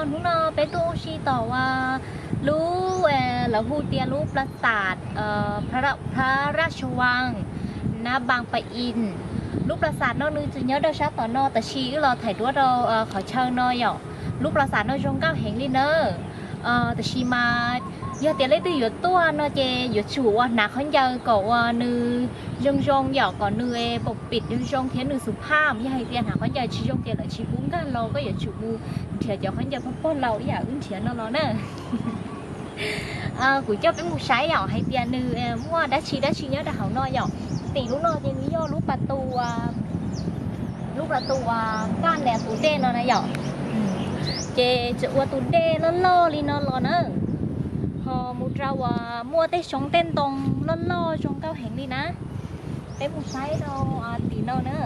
Hnub no peb tuaj ua si tom lub, lawv hu tias lub plas xas Phab Raj Suas Vas, Nab Npas Pas Is. Lub plas xas no nws tsis nyob rau sab tom no, tab sis wb los thaij duab rau qhov chaw no yom. Lub plas xas no zoo nkauj heev li na. Tab sis mas yog tias leej twg yuav tuaj no ces yuav tsum ua hnav khaub ncaws kom uas nws zoo zoo yom, kom nws pom pim zoo zoo thiab nws xub phaj. Yog hais tias hnav khaub ncaws tsis zoo ces lawv tsis pub nkag los, koj yuav tsum mus nrhiav cov khaub ncaws pog pog laus ib yam wb nrhiav no los na. Kuv coj peb mus saib yom, hais tias nws muaj dab tsi dab tsi nyob rau hauv no yom. Tim lub no ces nws yog lub pas tu, lub pas tu uas nkag ntawm tus dej no na yom. Ces tseem ua tus dej loj loj li no los na, ho mus rau uas muaj tej xyoob tej ntoo loj loj zoo nkauj heev li na. Peb mus saib rau tim no na.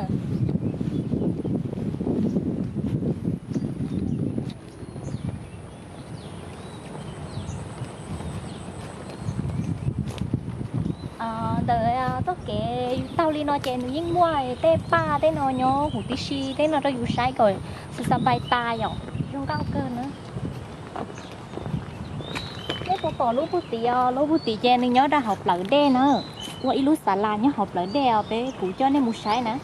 Ntawm txoj kev yus taug li no ces nws yeej muaj tej paj tej no nyob huv tib si tej no rau yus saib kom xus xa npai tas yom, zoo nkauj kawg na. Nej puas pom lub puag tim os, lub puag tim ces nws nyob rau hauv plawv dej na, ua ib lub xas las nyob hauv plawv dej os, peb kuv coj nej mus saib na.